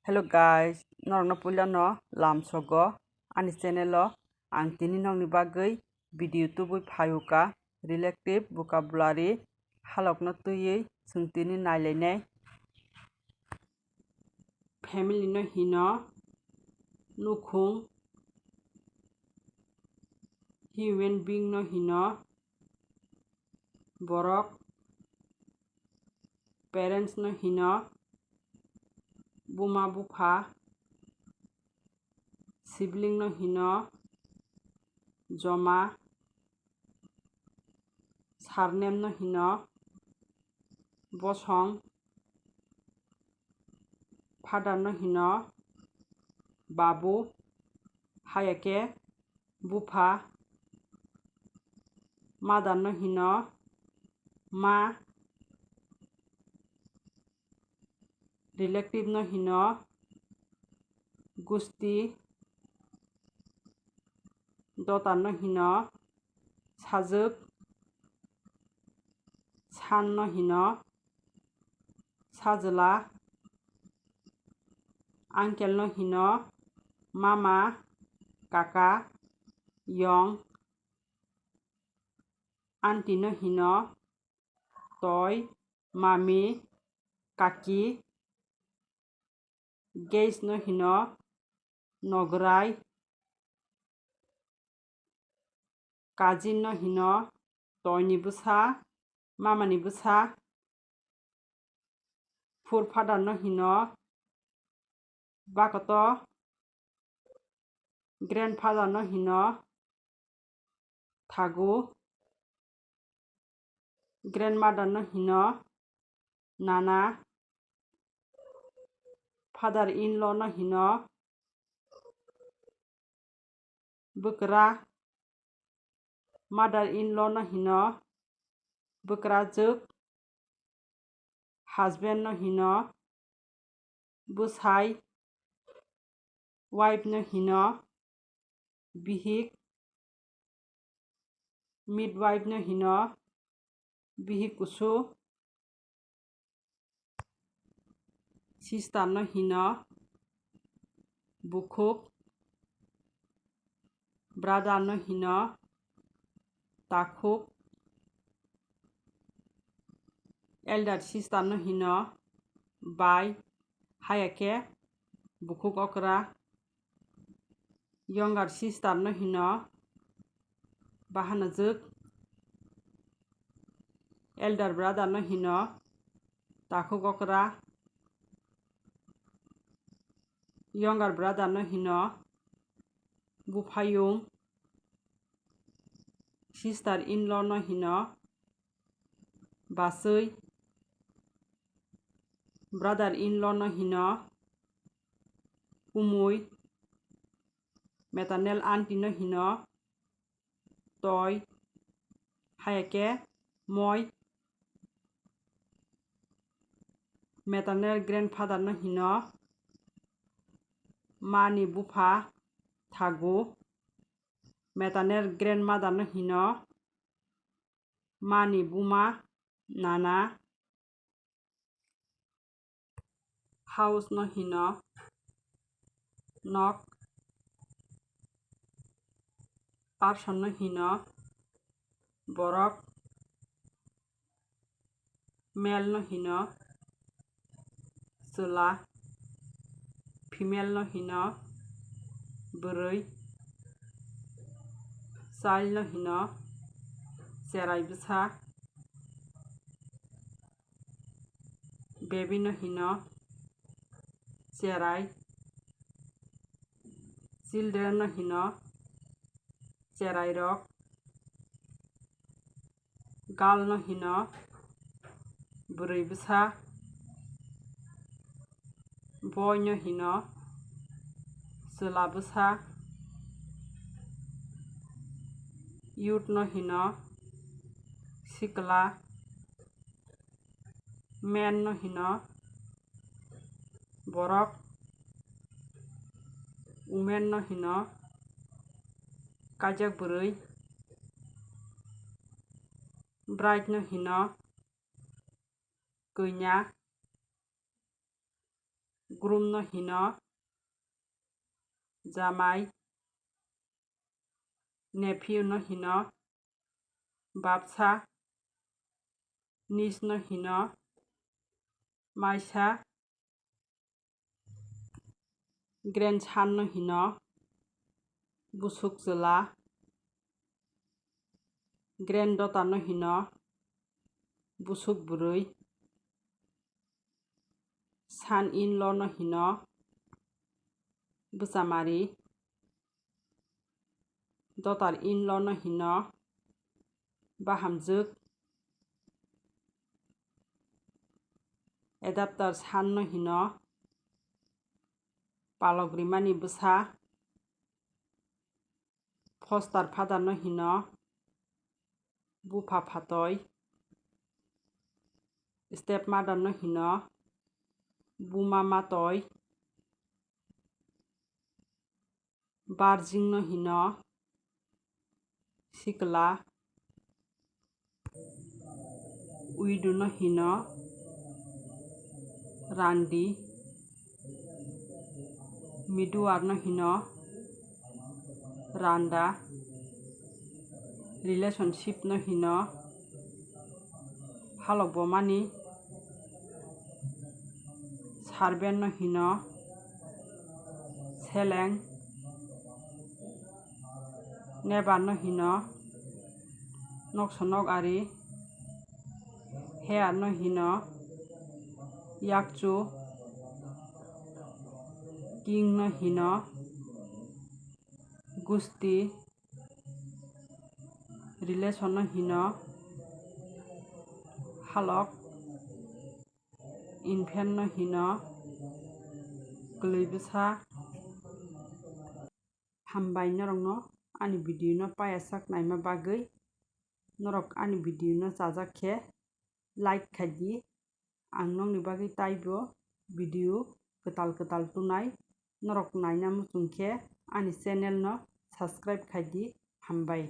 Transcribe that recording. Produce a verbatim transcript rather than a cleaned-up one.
Hello guys, norokno puilano lamsogo ani channel o. Ang tini nokni bagwi video tubui phayuka, relative vocabulary halokno twiwi chwng tini nailainai. Family no hino nukhung, human being no hino borok, parents no hino buma bupha, sibling no hino joma, surname no hino bosong, father no hino babu, hayake bupha, mother no hino ma, relative no hino gusti, daughter no hino sajwk, son no hino sajwla, uncle no hino mama, kaka, yong, aunty no hino toi, mami, kaki, guest no hino nograi, cousin no hino toini bwsa, mamani bwsa, forefather no hino bakoto, grandfather no hino thagu, grandmother no hino nana, father in law no hino bwkra, mother in law no hino bwkrajwk, husband no hino bwsai, wife no hino bihik, midwife no hino bihik kusu, sister no hino bukhuk, brother no hino takhuk, elder sister no hino bai, hayake bukhuk okra, younger sister no hino bahanajwk, elder brother no hino takhuk okra, younger brother no hino buphayung, sister in law no hino bachwi, brother in law no hino kumui, maternal aunty no hino toi, hayake moi, maternal grandfather no hino mani bupha thagu, maternal grandmother no hino mani buma nana, house no hino nok, person no hino borok, male no hino chwla, female no hino bwrwi, child no hino cherai bwsa, baby no hino cherai, children no hino cherai rok, girl no hino bwrwi bwsa, boy no hino chwla bwsa, youth no hino sikla, man no hino borok, women no hino kaijak bwrwi, bride no hino kanya, Groom no hino jamai. Nephew no hino bapsa. Niece no hino maisa. Grandson no hino busuk chwla. Granddaughter no hino busuk bwrwi. Son in law no hino bwchamari. Daughter in law no hino bahamjwk. Adopted son no hino palok rimani bwsa. Foster father no hino bupha phatoi. Stepmother no hino buma matoi. Virgin no hino sikla. Widow no hino randi. Widower no hino randa. Relationship no hino halok bomani. Servant no hino seleng. Neighbor no hino nokso nok ari. Heir no hino yakchu. King no hino gusti. Relation no hino halok. Infant no hino kwlwi bwsa. Hambai norokno ani video no paiyasak naima bagwi. Norok ani video no chajak khe like khai di. Ang nokni bagwi taibo video kwtal kwtal tunai. Norok naina muchung khe ani channel no subscribe khai di. Hambai.